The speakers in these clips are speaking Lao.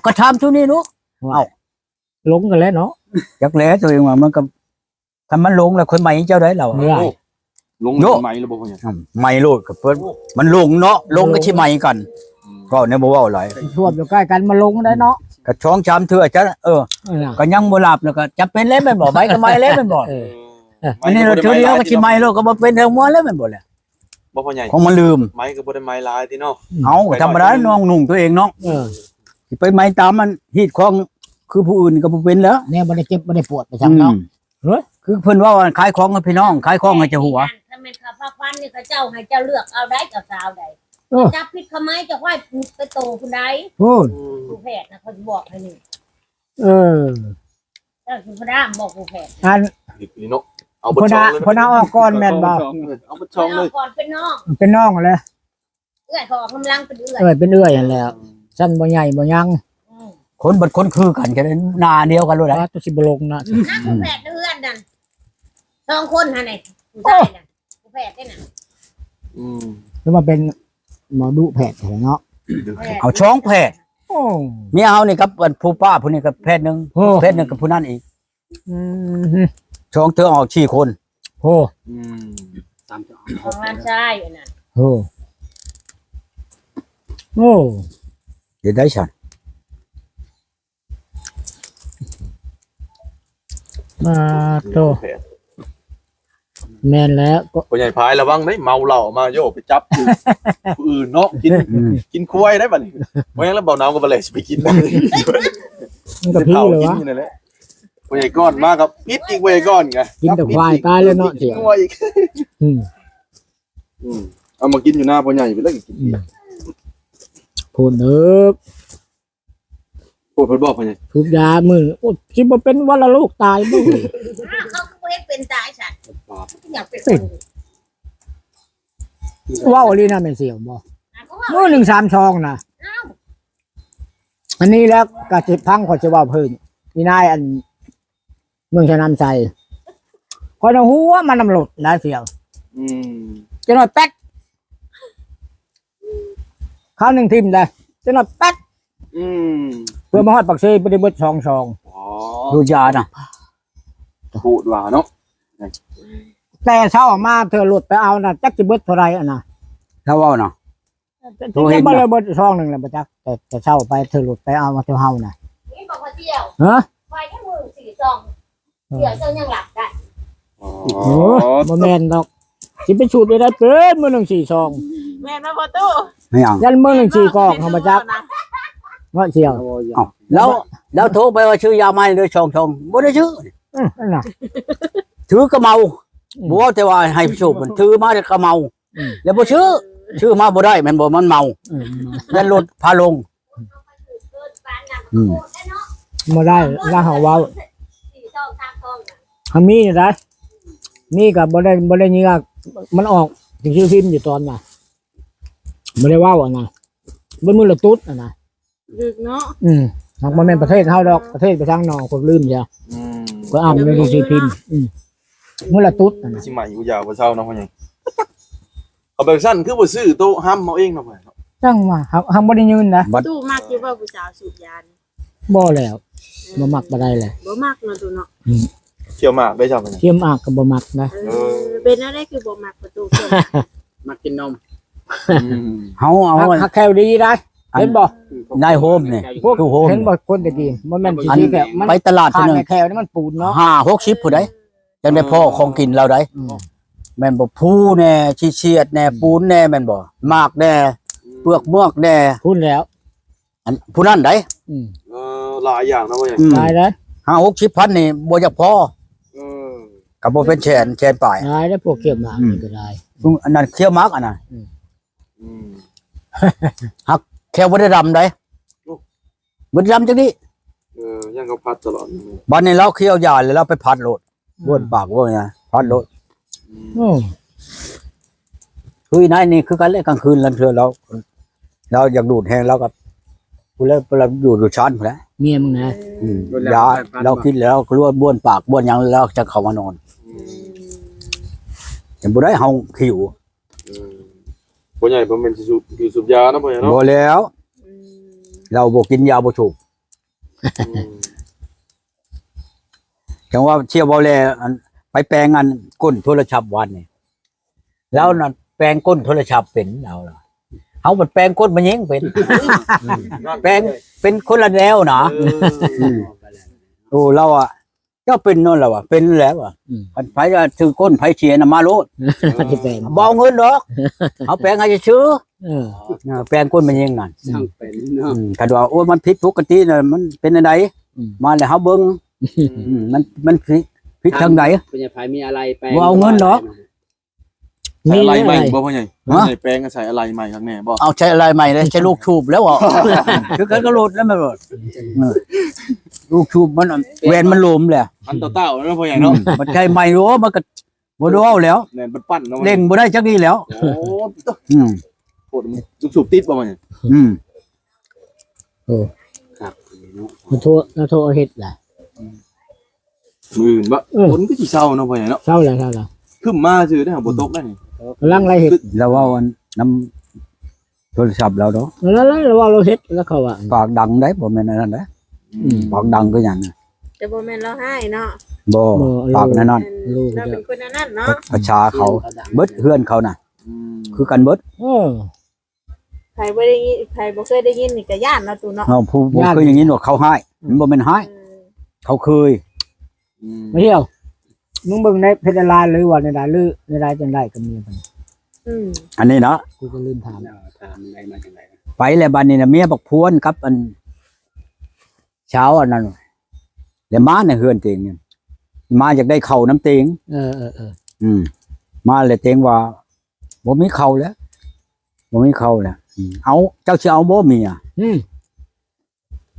ກໍຖາມຊຸນີ້ເນາະ. ເອົ້າ ຫຼົງກັນແລ້ວເນາະ. ຈັກແຫຼະ ຕົວເອງວ່າມັນກໍ ຄັນມັນຫຼົງແລ້ວ ຂ້ອຍໄໝເຈົ້າໄດ໋ລາວ. ໂອ້ ລົງ ໂຍ ໄໝແລ້ວບໍ່ ພໍ່ໃຫຍ່? ອືມ ໄໝໂລດ ກໍເພິ່ນ ໂອ້ ມັນຫຼົງເນາະ ຫຼົງກໍຊິໄໝກັນ. ອືມ ເວົ້າແນວບໍ່ເວົ້າຫຼາຍ ຖ້ວມຢູ່ໃກ້ກັນ ມັນຫຼົງໄດ້ເນາະ. ກໍສອງສາມເທື່ອ ຈະ ເອີ ເອີ ກໍຍັງບໍ່ຫຼັບ ແລ້ວກໍຈຳເປັນແລ້ວແມ່ນບໍ່? ໄໝກໍໄໝແລ້ວແມ່ນບໍ່? ເອີ ອັນນີ້ເທື່ອດຽວກໍຊິໄໝໂລດ ກໍບໍ່ເປັນເທື່ອມົວແລ້ວແມ່ນບໍ່ລະ? ບໍ່ ພໍ່ໃຫຍ່ ຂອງມັນລືມ ໄໝກໍບໍ່ໄດ້ໄໝຫຼາຍຕິເນາະ. ເອົ້າ ທຳມະດາ ນ້ອງນຸ່ງຕົວເອງເນາະ. ເອີ ຊິໄປໄໝຕາມມັນຮີດຄອງ ຄືຜູ້ອື່ນກໍບໍ່ເປັນແລ້ວ ແນວບໍ່ໄດ້ເຈັບບໍ່ໄດ້ປວດໄປຊັ້ນເນາະ. ອືມ ເຮີ້ຍ ຄືເພິ່ນເວົ້າ ຂາຍຂອງໃຫ້ພີ່ນ້ອງ ຂາຍຂອງໃຫ້ເຈົ້າຫົວ. ຄັນແມ່ນເຂົາພາຄວັນນີ້ ເຂົາເຈົ້າໃຫ້ເຈົ້າເລືອກເອົາໄດ໋ ເຈົ້າສາວໃດ໋. ເອີ ຈັບຜິດເຂົາໄໝ ເຈົ້າໄວ້ໄປໂຕພຸ້ນໃດ໋. ໂອ້ ຜູ້ແພດນະ ເຂົາຊິບອກໃຫ້ນີ້. ເອີ ເຈົ້າຄືພະດາມບໍ່ ຜູ້ແພດ ອັນ ນີ້ເນາະ. ເອົາເບິດຊ່ອງເລີຍ ເພິ່ນເອົາອອກກ່ອນແມ່ນບໍ່? ເອົາເບິດຊ່ອງເລີຍ ເອົາອອກກ່ອນ ເປັນນ້ອງ ເປັນນ້ອງຫັ້ນແຫຼະ. ເອື້ອຍເຂົາອອກກຳລັງ ເປັນເອື້ອຍ ເອີ ເປັນເອື້ອຍຫັ້ນແຫຼະ. ຊັ້ນບໍ່ໃຫຍ່ບໍ່ຍັງ ອືມ ຄົນບັດຄົນຄືກັນ ຈະໄດ້ໜ້າດຽວກັນໂລດ. ວ່າຕົວຊິບໍ່ລົງນະ ນາງຜູ້ແພດໃນເຮືອນນັ້ນ ສອງຄົນຫັ້ນແຫຼະ ຜູ້ຊາຍນະ ຜູ້ແພດເດ້ນະ. ອືມ ຄືວ່າເປັນໝໍດຸແພດແທ້ເນາະ. ເອົາສອງແພດ. ໂອ້ ເມຍເຮົານີ້ກັບອັນຜູ້ປ້າຜູ້ນີ້ກໍແພດໜຶ່ງ ໂອ້ ແພດໜຶ່ງກັບຜູ້ນັ້ນອີກ. ອືມ ສອງເທື່ອອອກສີ່ຄົນ. ໂອ້ ອືມ ສາມເທື່ອອອກ ຂອງຫຼານຊາຍອັນນັ້ນ. ໂອ້ ໂອ້ ເຮັດໄດ້ຊັ້ນ. ອ່າ ໂຕ ແມ່ນແລ້ວ. ກໍ ພໍ່ໃຫຍ່ພາຍລະວັງເດ້ ເມົາເຫຼົ້າມາໂຍໄປຈັບຜູ້ ຜູ້ອື່ນເນາະ ກິນ ອືມ ກິນຄວາຍໄດ້ບັດນີ້. ບໍ່ຫຍັງແລ້ວ ເບົາໜາວກັບບໍ່ແລຊິໄປກິນ ມັນກໍພີແລ້ວວະ ກິນນີ້ແຫຼະ. ພໍ່ໃຫຍ່ກ້ອນມາກໍຜິດອີກ ພໍ່ໃຫຍ່ກ້ອນກະກິນແຕ່ຄວາຍຕາຍແລ້ວເນາະ ກິນຄວາຍອີກ. ອືມ ອືມ ເອົາມາກິນຢູ່ໜ້າພໍ່ໃຫຍ່ໄປແລ້ວກໍກິນ. ອືມ ໂພດເດີ. ໂອ້ ເພິ່ນບອກເພິ່ນຫຍັງ? ສູບຢາມື້ ໂອ້ ຊິບໍ່ເປັນວັນລະໂລກຕາຍບໍ່? ອ້າວ ເຂົາຄືບໍ່ເຮັດເປັນຕາຍຊັ້ນ? ຢາກເປັນຄົນ ເວົ້າອີ່ຫຼີນະແມ່ນສຽວບໍ່? ອ້າວ ເຂົາເວົ້າ ມື້ໜຶ່ງສາມຊອງນະ. ອ້າວ ອັນນີ້ແລ້ວກໍຊິຟັງ ຂ້ອຍຊິເວົ້າເພີ່ມ ອີນາຍອັນ ເມືອງຊະນຳໄຊ ຂ້ອຍນະຫົວມານຳລົດນະສຽວ. ອືມ ຈັກໜ້ອຍແປັດ ຄາວໜຶ່ງຖິ້ມໄດ້ ຈັກໜ້ອຍແປັດ. ອືມ ເພື່ອມາຮອດປາກເຊບໍ່ໄດ້ເບິດສອງຊອງ. ອໍ ດູດຢານະ ໂຫດວ່າເນາະ. ແຕ່ເຊົ້າມາເທື່ອລົດໄປເອົານະ ຈັກຊິເບິດເທົ່າໃດອັນນະ ລາວເວົ້ານະ. ໂທເຫັນ ບໍ່ໄດ້ເບິດຊອງໜຶ່ງແລ້ວບໍ່ຈັກ ແຕ່ ແຕ່ເຊົ້າໄປຖືລົດໄປເອົາມາແຕ່ເຮົານະ. ນີ້ບອກວ່າສຽວ ຮະ? ຂ້ອຍຍັງມືສີ່ຊອງ ສຽວເຈົ້າຍັງຫຼັບໄດ້. ອໍ ໂອ້ ບໍ່ແມ່ນດອກ ຊິໄປສູບໄດ້ເປັນມື້ໜຶ່ງສີ່ຊອງ. ແມ່ນບໍ່ພໍ່ຕູ້? ແມ່ນຫຍັງ? ຍັນມື້ໜຶ່ງສີ່ກອກເຮົາບໍ່ຈັກເນາະສຽວ. ເອົ້າ ແລ້ວ ແລ້ວໂທໄປວ່າຊື້ຢາໃໝ່ເລີຍ ຊອງ ຊອງ ບໍ່ໄດ້ຊື້. ອື ນັ້ນນະ ຖືກະເມົາ ອື ບໍ່ເວົ້າແຕ່ວ່າໃຫ້ໄປສູບ ຖືມາແຕ່ກະເມົາ. ອືມ ແລ້ວບໍ່ຊື້ ຊື້ມາບໍ່ໄດ້ແມ່ນບໍ່ ມັນເມົາ. ອືມ ແລ້ວລົດພາລົງ. ອືມ ບໍ່ໄດ້ ລາວເຮົາເວົ້າ ຄັນມີໄດ້ ມີກໍບໍ່ໄດ້ ບໍ່ໄດ້ເຫຍື່ອ ມັນອອກ ຊິຊື້ພິມຢູ່ຕອນນະ ບໍ່ໄດ້ເວົ້າອັນນະ ເບິດມື້ລະຕຸດອັນນະ. ດຶກເນາະ. ອືມ ຫາກບໍ່ແມ່ນປະເທດເຮົາດອກ ປະເທດໄປທາງນອກ ຄົນລືມຊະ. ອືມ ກໍອ່ານຢູ່ໜັງສືພິມ. ອືມ ມື້ລະຕຸດນັ້ນນະ ຊິໃໝຢູ່ຢາບໍ່ເຊົາເນາະ ພໍ່ໃຫຍ່. ເອົາແບບຊັ້ນຄືບໍ່ຊື້ໂຕະຫ້ຳເອົາເອງເນາະ ພໍ່ໃຫຍ່ເນາະ. ຈັ່ງວ່າ ເຮົາ ເຮົາບໍ່ໄດ້ຍື່ນນະ. ຕູ້ມັກຢູ່ບໍ່ຜູ້ສາວສູບຢານີ້? ບໍ່ແລ້ວ ບໍ່ມັກປານໃດແຫຼະ. ບໍ່ມັກເນາະຕູ້ເນາະ. ອືມ ຂ້ຽວໝາກໄດ້ຊະ ຂ້ຽວໝາກກໍບໍ່ມັກນະ. ເອີ ເອີ ເປັນແນວໃດຄືບໍ່ມັກປະຕູ ມັກກິນນົມ. ອືມ ເຮົາເອົາ ຮັກ ຮັກແຂ້ວດີໄດ໋. ອັນ ເຫັນບໍ່ ນາຍໂຮມນີ້ ພວກຕູ້ໂຮມ ເຫັນບໍ່ ຄົນຕະກີ້ ບໍ່ແມ່ນຊິແບບ ໄປຕະຫຼາດເທື່ອໜຶ່ງ ແຂ້ວນີ້ມັນປູນເນາະ ຫ້າຫົກສິບຜູ້ໃດ ຈັ່ງໄດ້ພໍ້ຂອງກິນລາວໄດ໋. ອືມ ແມ່ນບໍ່ ພູແດ່ ຂີ້ສຽດແດ່ ອືມ ປູນແດ່ ແມ່ນບໍ່ ໝາກແດ່ ອືມ ເປືອກເມືອກແດ່ ພຸ້ນແລ້ວ ອັນຜູ້ນັ້ນໄດ໋. ອືມ ເອີ ຫຼາຍຢ່າງນະ ວ່າຫຍັງ ອືມ ຫຼາຍເດ້ ຫ້າຫົກສິບພັນນີ້ບໍ່ຢາກພໍ. ເອີ ກໍບໍ່ເປັນແສນ ແສນປາຍ ຫຼາຍເດ້ ພວກຂ້ຽວໝາກ ອືມ ນີ້ກໍຫຼາຍ. ອັນນັ້ນຂ້ຽວໝາກອັນນັ້ນ. ອືມ ອືມ ຫາກແຂ້ວບໍ່ໄດ້ດຳໃດ໋. ໂອ້ ບໍ່ໄດ້ດຳຈັກນີ້. ເອີ ຍັງກໍພັດຕະຫຼອດ. ບັດນີ້ລາວຂ້ຽວຢາແລ້ວ ລາວໄປພັດໂລດ ອືມ ບ້ວນປາກບ້ວນຫຍັງ ພັດໂລດ. ອືມ ໂອ້ ຄືອີນາຍນີ້ຄືກັນແຫຼະ ກາງຄືນລາງເທື່ອລາວ ລາວຢາກດູດແຮງ ລາວກໍ ຜູ້ໃດ ລາວຢູ່ ຢູ່ຊານພຸ້ນແຫຼະ ເມຍມຶງນະ. ອືມ ຢາລາວກິນແລ້ວ ລວດບ້ວນປາກບ້ວນຫຍັງ ລາວຈະເຂົ້າມານອນ. ອືມ ແຕ່ບໍ່ໄດ້ເຮົາຫິວ. ເອີ ພໍ່ໃຫຍ່ບໍ່ແມ່ນຊິສູບ ຊິສູບຢາເນາະ ພໍ່ໃຫຍ່ເນາະ. ບໍ່ແລ້ວ ອືມ ລາວບໍ່ກິນຢາບໍ່ສູບ. ອືມ ຈັ່ງວ່າທ່ຽວເວົ້າແລ້ວ ອັນ ໄປແປງອັນກົ້ນໂທລະສັບວັນນີ້ ລາວນັ້ນແປງກົ້ນໂທລະສັບເປັນ ລາວລະ ເຮົາມັນແປງກົ້ນມາຍິງເປັນ ອືມ ແປງເປັນຄົນລະແນວນະ ເອີ ອືມ ໂອ້ ລາວອະ ເຈົ້າເປັນໂນນລະວະ ເປັນແລ້ວວະ ອືມ ຄັນໃຜວ່າຖືກົ້ນໃຜເສຍນະ ມາໂລດ ເອີ ບໍ່ເອົາເງິນດອກ ເຮົາແປງໃຫ້ຊື່ ເອີ ເອີ ແປງກົ້ນມາຍິງນັ້ນ ຊ່າງເປັນເນາະ ອືມ ຄັນວ່າ ໂອ້ຍ ມັນຜິດປົກກະຕິນະ ມັນເປັນແນວໃດ ອືມ ມາແລ້ວເຮົາເບິ່ງ ອືມ ອືມ ມັນ ມັນຜິດ ຜິດທາງໃດ ເພິ່ນຢາກໃຜມີອະໄລແປງ ບໍ່ເອົາເງິນດອກ ໃສ່ອະໄລໃໝ່ບໍ່ພໍ່ໃຫຍ່? ຮະ? ໃສ່ແປງ ໃສ່ອະໄລໃໝ່ຄັກແນ່ບໍ່? ເອົາໃສ່ອະໄລໃໝ່ເລີຍ ໃສ່ລູກສູບແລ້ວ ຄືກັນກັບລົດແລ້ວແມ່ນບໍ່? ເອີ ລູກສູບມັນ ແວ່ນມັນຫຼົມແຫຼະ ອັນເຕົ່າໆເນາະພໍ່ໃຫຍ່ເນາະ ອືມ ມັນໃສ່ໃໝ່ ໂອ້ ມັນກໍບໍ່ໄດ້ເວົ້າແລ້ວ ແໜ້ນປັ້ນໆເນາະ ເລັ່ງບໍ່ໄດ້ຈັກນີ້ແລ້ວ ໂອ້ ອືມ ໂອ້ ລູກສູບຕິດບໍ່? ອືມ ໂອ້ ຄັກເນາະ ມາໂທ ມາໂທເຮັດລະ ອືມ ມື້ອື່ນບໍ່? ເອີ ຝົນຄືຊິເຊົາເນາະ ພໍ່ໃຫຍ່ເນາະ ເຊົາແລ້ວ ເຊົາແລ້ວ ຄຶ້ມມາຊື່ເດ້ ບໍ່ຕົກໄດ໋ນີ້ ກຳລັງໄລ່ເຮັດ ລະເວົ້າອັນນຳໂທລະສັບລາວເນາະ ລະ ລະ ລະເວົ້າລາວເຮັດ ລະເຂົາວ່າ ປາກດັງໄດ໋ ບໍ່ແມ່ນອັນນັ້ນໄດ໋ ອືມ ປາກດັງຄືຫຍັງນະ ແຕ່ບໍ່ແມ່ນລາວຮ້າຍເນາະ ບໍ່ ບໍ່ ປາກນັ້ນນັ້ນ ລາວເປັນຄົນອັນນັ້ນເນາະ ພາສາເຂົາ ເບິດເຮືອນເຂົານະ ອືມ ຄືກັນເບິດ ເອີ ໃຜບໍ່ໄດ້ຍິນ ໃຜບໍ່ເຄີຍໄດ້ຍິນນີ້ກໍຢ້ານເນາະ ຕູ້ເນາະ ເນາະ ຜູ້ບໍ່ເຄີຍໄດ້ຍິນວ່າເຂົາຮ້າຍ ອືມ ມັນບໍ່ແມ່ນຮ້າຍ ເອີ ເຂົາເຄີຍ ອືມ ມາທ່ຽວ ມຶງເບິ່ງໃນເຟສອອນລາຍ ຫຼືວ່າໃນໃດ ຫຼືໃນໃດຈັ່ງໃດກັບເມຍເພິ່ນ ອືມ ອັນນີ້ເນາະ ກູກໍລືມຖາມ ເອີ ຖາມໄດ້ມາຈັ່ງໃດ ໄປແລ້ວບັດນີ້ນະ ເມຍບັກພວນກັບອັນ ຊາວອັນນັ້ນ ແລ້ວມາໃນເຮືອນເຕັງນີ້ ມາຢາກໄດ້ເຂົ້ານຳເຕັງ ເອີ ເອີ ເອີ ອືມ ມາແລ້ວເຕັງວ່າ ບໍ່ມີເຂົ້າແລ້ວ ບໍ່ມີເຂົ້າແລ້ວ ອືມ ເອົາ ເຈົ້າຊິເອົາບໍ່ເມຍ? ອືມ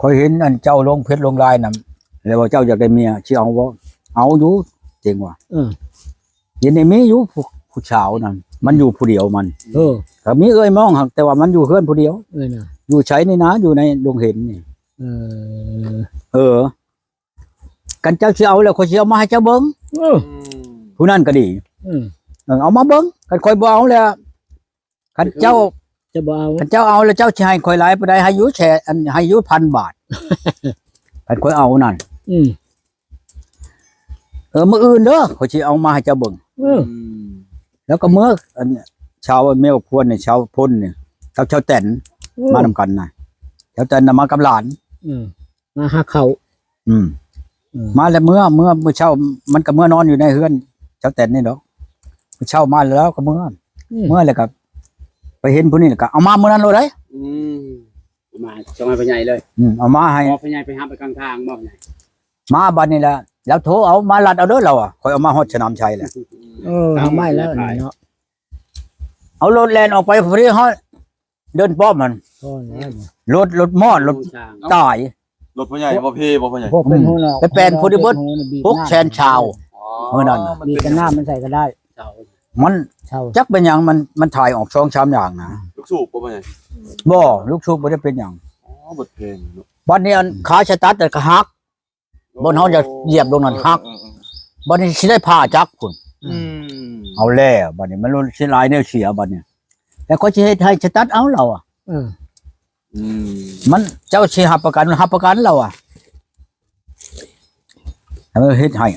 ຂ້ອຍເຫັນອັນເຈົ້າລົງເຟສລົງລາຍນຳ ແລ້ວວ່າເຈົ້າຢາກໄດ້ເມຍ ຊິເອົາບໍ່? ເອົາຢູ່ ເຕັງວ່າ ເອີ ດຽວນີ້ມີຢູ່ຜູ້ ຜູ້ສາວນັ້ນ ມັນຢູ່ຜູ້ດຽວມັນ ເອີ ກໍມີເອື້ອຍມອງຫັ້ນ ແຕ່ວ່າມັນຢູ່ເຮືອນຜູ້ດຽວ ເອີນະ ຢູ່ໃສນີ້ນະ ຢູ່ໃນດົງເຫັນນີ້ ເອີ ເອີ ຄັນເຈົ້າຊິເອົາແລ້ວ ຂ້ອຍຊິເອົາມາໃຫ້ເຈົ້າເບິ່ງ ເອີ ອືມ ຜູ້ນັ້ນກໍດີ ອືມ ເອີ ເອົາມາເບິ່ງ ຄັນຂ້ອຍບໍ່ເອົາແລ້ວ ຄັນເຈົ້າ ຈະບໍ່ເອົາ ຄັນເຈົ້າເອົາແລ້ວ ເຈົ້າຊິໃຫ້ຂ້ອຍຫຼາຍປານໃດ? ໃຫ້ຢູ່ແສນ ອັນ ໃຫ້ຢູ່ພັນບາດ ຄັນຂ້ອຍເອົານັ້ນ ອືມ ເອີ ມື້ອື່ນເດີ ຂ້ອຍຊິເອົາມາໃຫ້ເຈົ້າເບິ່ງ ເອີ ອືມ ແລ້ວກໍເມືອ ອັນ ຊາວເມຍຄວນນີ້ ຊາວພົນນີ້ ກັບຊາວແຕນ ເອີ ມານຳກັນນະ ຊາວແຕນນະມາກັບຫຼານ ອືມ ມາຫາເຂົ້າ ອືມ ເອີ ມາແລ້ວເມືອ ເມືອ ມື້ເຊົ້າມັນກໍເມືອນອນຢູ່ໃນເຮືອນຊາວແຕນນີ້ດອກ ມື້ເຊົ້າມາແລ້ວກໍເມືອ ອືມ ເມືອແລ້ວກໍໄປເຫັນຜູ້ນີ້ ແລ້ວກໍເອົາມາມື້ນັ້ນໂລດເດ້ ອືມ ເອົາມາສົ່ງໃຫ້ພໍ່ໃຫຍ່ເລີຍ ອືມ ເອົາມາໃຫ້ ພໍ່ໃຫຍ່ໄປຮັບໄປກາງທາງບໍ່? ມາບັດນີ້ແຫຼະ ລາວໂທເອົາມາລັດເອົາເດີລາວອະ ຂ້ອຍເອົາມາຮອດສະໜາມໄຊແລ້ວ ເອີ ເອົາມາແລ້ວເນາະ ເອົາລົດແລ່ນອອກໄປພໍດີຮອດ ເດີ່ນປ້ອມຫັ້ນ ໂອ້ຍ ລົດ ລົດມອດ ລົດຕາຍ ລົດພໍ່ໃຫຍ່ບໍ່ເພບໍ່ພໍ່ໃຫຍ່ ພວກເປັນຫົວໜອກ ໄປແປນຜູ້ໄດ້ເບິດ ຫົວໜອກ ຫົກແສນຊາວ ອໍ ມື້ນັ້ນ ບີບແຕ່ນ້ຳມັນໃສ່ກໍໄດ້ ມັນ ເຊົາ ຈັກເປັນຫຍັງ ມັນ ມັນຖ່າຍອອກສອງສາມຢ່າງນະ ລູກສູບບໍ່ພໍ່ໃຫຍ່ ບໍ່ ລູກສູບບໍ່ໄດ້ເປັນຫຍັງ ອໍ ເບິດແພງເນາະ ບັດນີ້ອັນຂາສະຕັດກໍຫັກ ບ່ອນເຮົາຈະຢຽບລົງນັ້ນຫັກ ເອີ ເອີ ເອີ ບັດນີ້ຊິໄດ້ຜ່າຈັກພຸ້ນ ອືມ ເອົາແລ້ວ ບັດນີ້ມັນຊິຫຼາຍແນວເສຍບັດນີ້ ແລ້ວຂ້ອຍຊິເຮັດໃຫ້ສະຕັດເອົາລາວອະ ເອີ ອືມ ມັນເຈົ້າຊິຮັບປະກັນ ຮັບປະກັນລາວອະ ເອີ ເຮັດໃຫ້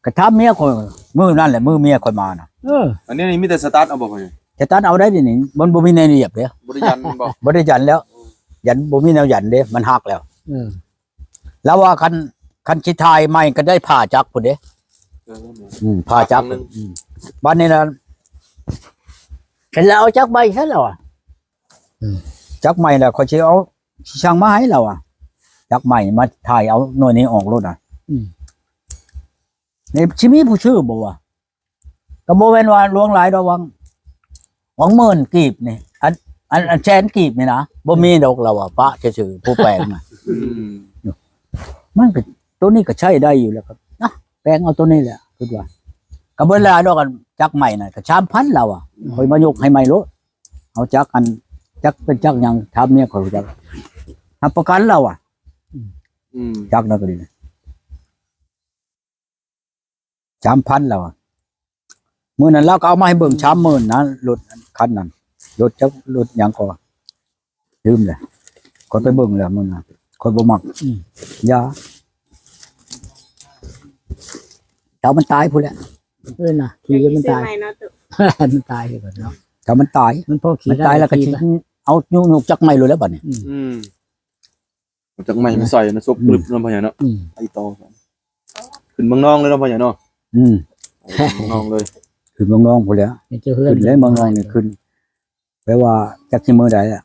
ກະຖາມເມຍຂ້ອຍ ມື້ນັ້ນແຫຼະ ມື້ເມຍຂ້ອຍມານະ ເອີ ອັນນີ້ນີ້ມີແຕ່ສະຕັດເອົາບໍ່ຂ້ອຍ ສະຕັດເອົາໄດ້ດຽວນີ້ ມັນບໍ່ມີແນວຢຽບເດ້ ບໍ່ໄດ້ຢັນບໍ່ ບໍ່ໄດ້ຢັນແລ້ວ ຢັນ ບໍ່ມີແນວຢັນເດ້ ມັນຫັກແລ້ວ ເອີ ລາວວ່າຄັນ ຄັນຊິຖ່າຍໃໝ່ກໍໄດ້ຜ່າຈັກພຸ້ນເດ້ ເອີ ອືມ ຜ່າຈັກ ອືມ ບັດນີ້ນະ ເຫັນແລ້ວເອົາຈັກໃບຊັ້ນລາວອະ ອືມ ຈັກໃໝ່ແລ້ວຂ້ອຍຊິເອົາ ຊິສັ່ງມາໃຫ້ລາວອະ ຈັກໃໝ່ມາຖ່າຍເອົາໜ່ວຍນີ້ອອກໂລດນະ ອືມ ນີ້ຊິມີຜູ້ຊື້ບໍ່ວະ? ກໍບໍ່ແມ່ນວ່າຫຼວງຫຼາຍດອກ ຫວັງ ຫວັງໝື່ນກີບນີ້ ອັນ ອັນ ອັນແສນກີບນີ້ນະ ບໍ່ມີດອກລາວວ່າ ປະຊື່ໆ ຜູ້ແປງນະ ອືມ ມັນກໍ ໂຕນີ້ກໍໃຊ້ໄດ້ຢູ່ແລ້ວ ກໍ ນະ ແປງເອົາໂຕນີ້ແຫຼະ ຄິດວ່າ ກໍບໍ່ຫຼາຍດອກ ອັນຈັກໃໝ່ນະ ກໍສາມພັນລາວວ່າ ອືມ ຂ້ອຍມາຍົກໃຫ້ໃໝ່ໂລດ ເອົາຈັກ ອັນ ຈັກເປັນຈັກຫຍັງ ຖາມເມຍຂ້ອຍ ຈັກ ຮັບປະກັນລາວວ່າ ອືມ ອືມ ຈັກນັ້ນກໍດີ ສາມພັນແລ້ວ ມື້ນັ້ນລາວກໍເອົາມາໃຫ້ເບິ່ງສາມໝື່ນນະ ລົດຄັນນັ້ນ ລົດຈັກ ລົດຫຍັງກໍລືມແຫຼະ ຂ້ອຍໄປເບິ່ງແລ້ວມື້ນັ້ນ ຂ້ອຍບໍ່ມັກ ອືມ ຢ່າ ເຕົາມັນຕາຍພຸ້ນແຫຼະ ເອີນະ ຂີ່ຈົນມັນຕາຍ ມັນຕາຍຄືກັນເນາະ ເຕົາມັນຕາຍ ມັນພໍຂີ່ ມັນຕາຍແລ້ວກໍຊິເອົາຍົກຈັກໃໝ່ໂລດແລ້ວບັດນີ້ ອືມ ອືມ ເອົາຈັກໃໝ່ມາໃສ່ນະ ສົບກລຶບເນາະພໍ່ໃຫຍ່ເນາະ ອືມ ໄປຕໍ່ ຂຶ້ນເມືອງນອງເລີຍເນາະພໍ່ໃຫຍ່ເນາະ ອືມ ໄປເມືອງນອງເລີຍ ຂຶ້ນເມືອງນອງພຸ້ນແຫຼະ ຂຶ້ນເຮືອນເລີຍເມືອງນອງນີ້ຂຶ້ນ ແປວ່າຈັກຊິມື້ໃດລະ